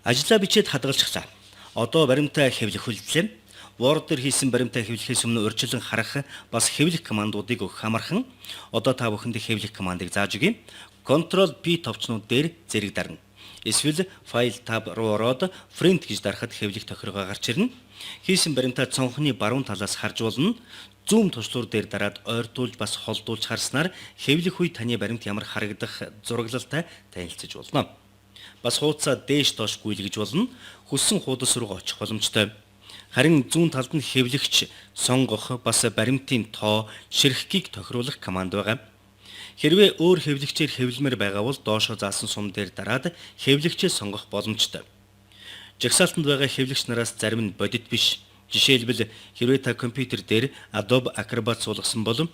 Ажлаа бичээд хадгалчихлаа. Одоо баримтаа хэвлэх үлдлээ. Word дээр хийсэн баримтаа хэвлэхээс өмнө урьдчилан харах, бас хэвлэх командуудыг өгөх амархан. Одоо та бүхэнд хэвлэх командыг зааж өгье. Ctrl P товчнууд дээр зэрэг дарна. Эсвэл File tab руу ороод Print гэж дарахад хэвлэх тохиргоо гарч ирнэ. Хийсэн баримтаа цонхны баруун талаас харж болно. Zoom товчлуур дээр дараад ойртуулж, бас холдуулж харснаар хэвлэх үе таны баримт ямар харагдах зураглалтай танилцаж болно. Бас хуудасаа дээш доош гүйлгэж болно. Хүссэн хуудас руу очих боломжтой. Харин зүүн талд нь хэвлэгч сонгох, бас баримтын тоо, ширхгийг тохируулах команд байгаа. Хэрвээ өөр хэвлэгчээр хэвлэмээр байгаа бол доошоо заасан сум дээр дараад хэвлэгчээ сонгох боломжтой. Жагсаалтанд байгаа хэвлэгч нараас зарим нь бодит биш. Жишээлбэл, хэрвээ та компьютер дээр Adobe Acrobat суулгасан бол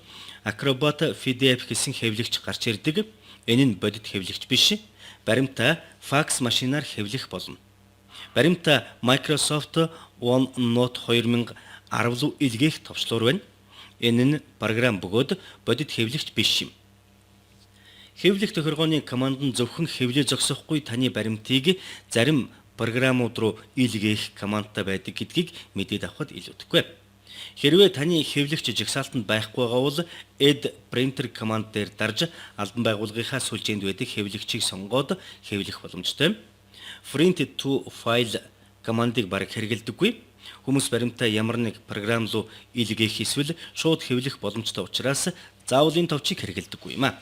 Acrobat PDF гэсэн хэвлэгч гарч ирдэг. Энэ нь бодит хэвлэгч биш. Баримтаа факс машинаар хэвлэх болно. Баримтаа Microsoft OneNote 2010 руу илгээх товчлуур байна. Энэ нь програм бөгөөд бодит хэвлэгч биш юм. Хэвлэх тохиргооны команд нь зөвхөн хэвлээ зогсохгүй, таны баримтыг зарим програмууд руу илгээх командтай байдаг гэдгийг мэдээд авахад илүүдэхгүй. Хэрвээ таны хэвлэгч жагсаалтанд байхгүй байгаа бол Add Printer команд дээр дарж албан байгууллагынхаа сүлжээнд байдаг хэвлэгчийг сонгоод хэвлэх боломжтой. Print to file командыг бараг хэрэглэдэггүй. Хүмүүс баримтаа ямар нэг програм руу илгээх эсвэл шууд хэвлэх боломжтой учраас заавал энэ товчийг хэрэглэдэггүй юм а.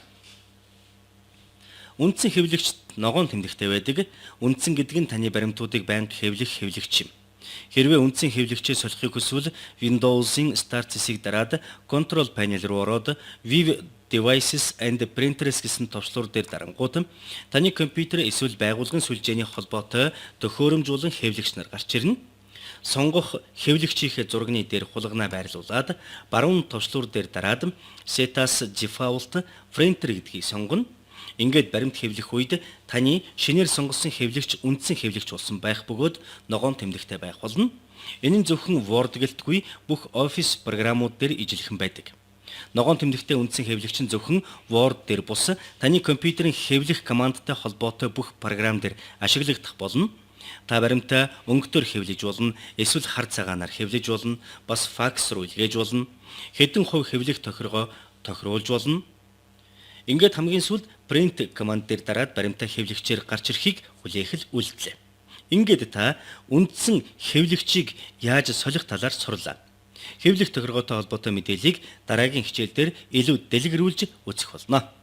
Үндсэн хэвлэгч ногоон тэмдэгтэй байдаг. Үндсэн гэдэг нь таны баримтуудыг байнга хэвлэх хэвлэгч юм. Хэрвээ үндсэн хэвлэгчээ солихыг хүсвэл Windows-ын Start цэсийг дараад Control Panel руу ороод View Devices and Printers гэсэн товчлуур дээр дарангуут таны компьютер эсвэл байгууллагын сүлжээний холбоотой төхөөрөмж хэвлэгч нар гарч ирнэ. Сонгох хэвлэгчийнхээ зурагны дээр хулганаа байрлуулад баруун товчлуур дээр дараад Set as Default Printer гэдгийг сонгоно. Ингээд баримт хэвлэх үед таны шинээр сонгосон хэвлэгч үндсэн хэвлэгч болсон байх бөгөөд ногоон тэмдэгтэй байх болно. Энэ нь зөвхөн Word гэлтгүй бүх Office програмууд дээр ижилхэн байдаг. Ногоон тэмдэгтэй үндсэн хэвлэгч нь зөвхөн Word дээр бус, таны компьютерийн хэвлэх командтай холбоотой бүх програм дээр ашиглагдах болно. Та баримтаа өнгөтөр хэвлэж болно, эсвэл хар цагаанаар хэвлэж болно, бас факс руу илгээж болно. Хэдэн хувь хэвлэх тохиргоо тохируулж болно. Ингээд хамгийн сүүлд print команд дээр дараад баримтаа хэвлэгчээр гарч ирэхийг хүлээх л үлдлээ. Ингээд та үндсэн хэвлэгчийг яаж солих талаар сурлаа. Хэвлэх тохиргоотой холбоотой мэдээллийг дараагийн хичээл дээр илүү дэлгэрүүлж үзэх болно.